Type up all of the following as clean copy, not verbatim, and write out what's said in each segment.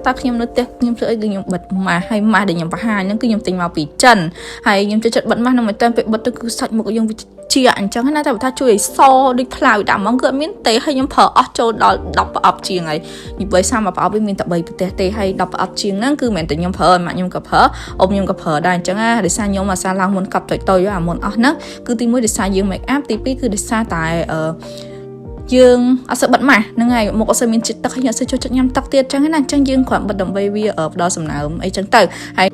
តើខ្ញុំនៅផ្ទះខ្ញុំធ្វើអីគឺខ្ញុំបិទម៉ាស់ហើយម៉ាស់ដែលខ្ញុំបង្ហាញហ្នឹងគឺខ្ញុំទិញមកពីចិនហើយខ្ញុំចូលចិត្តបិទម៉ាស់ហ្នឹងមែនតើពេលបិទទៅគឺសាច់មុខយើងវាជាអញ្ចឹងណាតែបើថាជួយឲ្យសដូចផ្លាវដាក់ហ្មងគឺអត់មានទេហើយខ្ញុំប្រើអស់ចូលដល់10ប្រអប់ជាងហើយនិយាយសាមួយប្រអប់វាមានតែ3ប្រទេសទេហើយ10ប្រអប់ជាងហ្នឹងគឺមិនមែនតែខ្ញុំប្រើម៉ាក់ខ្ញុំក៏ប្រើអ៊ំខ្ញុំក៏ប្រើដែរអញ្ចឹងណាដោយសារខ្ញុំអាសាឡើងមុនកប់តូចតូចអាមុនអស់ហ្នឹងគឺទី1ដោយសារយើង make up ទី2គឺដោយសារតែអឺយើងអត់សូវបិទម៉ាស់ហ្នឹងហើយមុខអត់សូវមានជាតិទឹកហើយអត់សូវចូលចិត្តញ៉ាំទឹកទៀតអញ្ចឹងណាអញ្ចឹងយើងគ្រាន់បិទដើម្បីវាផ្ដល់សំណើមអីចឹងទៅហើយ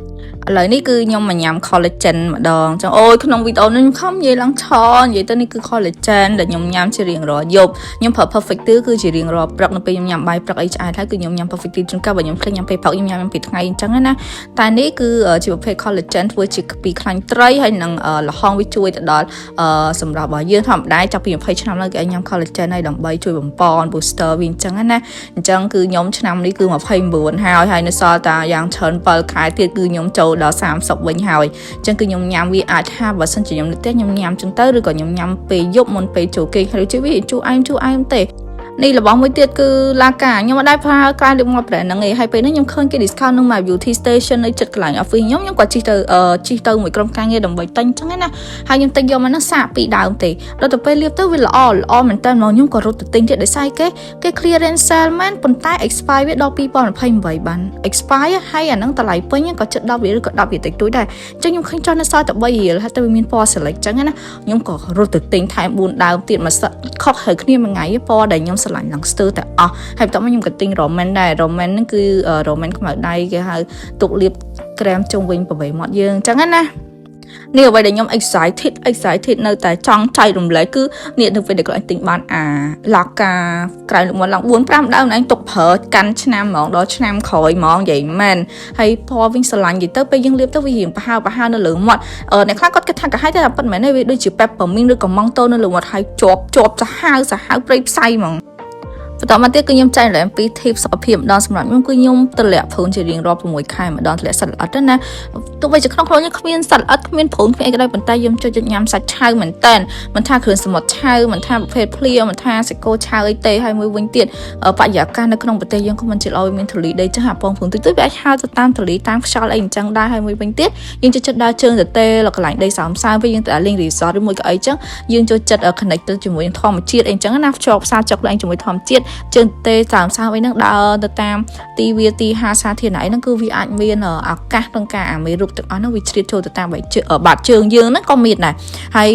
ឥឡូវនេះគឺខ្ញុំមកញ៉ាំ collagen ម្ដងចឹងអូយក្នុងវីដេអូនេះខ្ញុំខំនិយាយឡើងឆនិយាយទៅនេះគឺ collagen ដែលខ្ញុំញ៉ាំជារៀងរាល់យប់ខ្ញុំប្រើ Perfect ទឺគឺជារៀងរាល់ព្រឹកនៅពេលខ្ញុំញ៉ាំបាយព្រឹកអីឆ្អែតហើយគឺខ្ញុំញ៉ាំ Perfect ទឺជួនកាលបើខ្ញុំភ្លេចញ៉ាំពេលព្រឹកខ្ញុំញ៉ាំពេលថ្ងៃអញ្ចឹងណាតែនេះគឺជាប្រភេទ collagen ធ្វើជាពីខ្លាញ់ត្រីហើយនឹងល្ហុងវាជួយទៅដល់សម្រាប់របស់យើងធម្មតាចាប់ពី20ឆ្នាំឡើងគេឲ្យញ៉ាំ collagen ហើយដើម្បីជួយបំប៉ន booster វាអញ្ចឹងណាអញ្ចឹងគឺខ្ញុំឆ្នាំនេះគឺ29ហើយហើយនៅសល់តែយ៉ាងច្រើន7ខែទៀតគឺខ្ញុំចូលដល់30វិញហើយអញ្ចឹងគឺខ្ញុំញ៉ាំវាអាចថាបើសិនជាខ្ញុំនៅផ្ទះខ្ញុំញ៉ាំចឹងទៅឬក៏ខ្ញុំញ៉ាំពេលយប់មុនពេលចូលគេងហើយជួយវាជួយអែមជួយអែមទេនេះរបស់មួយទៀតគឺឡាកាខ្ញុំអត់ដែរប្រើក្រែមលាបមាត់ brand ហ្នឹងឯងហើយពេលហ្នឹងខ្ញុំឃើញគេ discount នៅ My Beauty Station នៅជិតកន្លែង office ខ្ញុំខ្ញុំក៏ជិះទៅមួយក្រុមការងារដើម្បីទិញចឹងណាហើយខ្ញុំទិញយកមកហ្នឹងសាកពីរដើមទេដល់ទៅពេលលាបទៅវាល្អល្អមែនតើហ្មងខ្ញុំក៏រត់ទៅទិញទៀតដោយសារគេគេ clearance sale មែនប៉ុន្តែ expire វាដល់2028បាន expire ហើយអាហ្នឹងតម្លៃពេញក៏ជិត10រៀលឬក៏10រៀលតិចតួចដែរអញ្ចឹងខ្ញុំឃើញចោះនៅសល់តែ3រៀលហើយទៅវាមានពណ៌ select ចឹងណាខ្ញុំក៏រត់ទៅទិញថែម4ដើមទៀតមកខុសហើយគ្នាមួយថ្ងៃពណ៌ដែលខ្ញុំស្រឡាញ់ឡើងស្ទើរតែអស់ហើយបន្ទាប់មកខ្ញុំក៏ទិញ Romand ដែរ Romand ហ្នឹងគឺ Romand ខ្មៅដៃគេហៅទុកលាបក្រែមជុំវិញប្រវេមាត់យើងអញ្ចឹងណានេះអ្វីដែលខ្ញុំ excited excited នៅតែចង់ចែករំលែកគឺនេះនៅពេលដែលគាត់ទិញបានអាឡាកាក្រែមលាបមាត់ឡើង4 5ដើមឯងទុកប្រើកាន់ឆ្នាំហ្មងដល់ឆ្នាំក្រោយហ្មងនិយាយមែនហើយពណ៌វិញស្រឡាញ់និយាយទៅពេលយើងលាបទៅវារៀងប្រហើប្រហើនៅលើមាត់អ្នកខ្លះគាត់គិតថាកាហាយតែប៉ិតមែនទេវាដូចជា peppermint ឬក៏ menthol នៅលើមាត់ហើយជាប់ជាប់សាហាវសាហាវព្រៃផ្សៃហ្មងបន្តមកទៀតគឺខ្ញុំចែករំលែកអំពី tip សុខភាពម្ដងសម្រាប់ខ្ញុំគឺខ្ញុំទម្លាក់ព្រូនជារៀងរាល់6ខែម្ដងទម្លាក់សត្វល្អិតណាទោះបីជាក្នុងខ្លួនខ្ញុំគ្មានសត្វល្អិតគ្មានព្រូនគ្មានអីក៏ដោយប៉ុន្តែខ្ញុំចូលចិត្តញ៉ាំសាច់ឆៅមែនតើមិនថាគ្រឿងសមុទ្រឆៅមិនថាប្រភេទភ្លាមិនថាសាច់គោឆៅអីទេហើយមួយវិញទៀតបរិយាកាសនៅក្នុងប្រទេសយើងក៏មិនជាល្អមានធូលីដីចឹងអាពងព្រូនតិចតួចវាអាចហើរទៅតាមធូលីតាមខ្យល់អីអញ្ចឹងដែរហើយមួយវិញទៀតយើងចូលចិត្តដើរជើងទទេកន្លែងដីសើមសើមពេលយើងទៅលេង resort ឬមួយក៏អីចឹងយើងចូលចិត្ត connect ទៅជាមួយនឹងធម្មជាតិអីអញ្ចឹងណាភ្ជាប់ផ្សារចុកឡើងជាមួយធម្មជាតិជើងទេសើមសើមអីហ្នឹងដើរទៅតាមទីវាទីហាសាធារណៈអីហ្នឹងគឺវាអាចមានឱកាសក្នុងការអាមេរោគទាំងអស់ហ្នឹងវាជ្រៀតចូលទៅតាមបាតជើងយើងហ្នឹងក៏មានដែរហើយ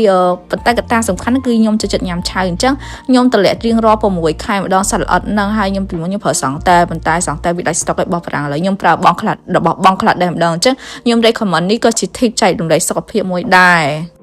ប៉ុន្តែកត្តាសំខាន់គឺខ្ញុំចូលចិត្តញ៉ាំឆៅអញ្ចឹងខ្ញុំតម្លាក់រៀងរាល់6ខែម្ដងសត្វល្អិតហ្នឹងហើយខ្ញុំពីមុនខ្ញុំប្រើសង់តែប៉ុន្តែសង់តែវាដាច់ stock ឲ្យបោះប្រាំងឥឡូវខ្ញុំប្រើបងខ្លះរបស់បងខ្លះដែរម្ដងអញ្ចឹងខ្ញុំ recommend នេះក៏ជា tip ចែករំលែកសុខភាពមួយដែរ។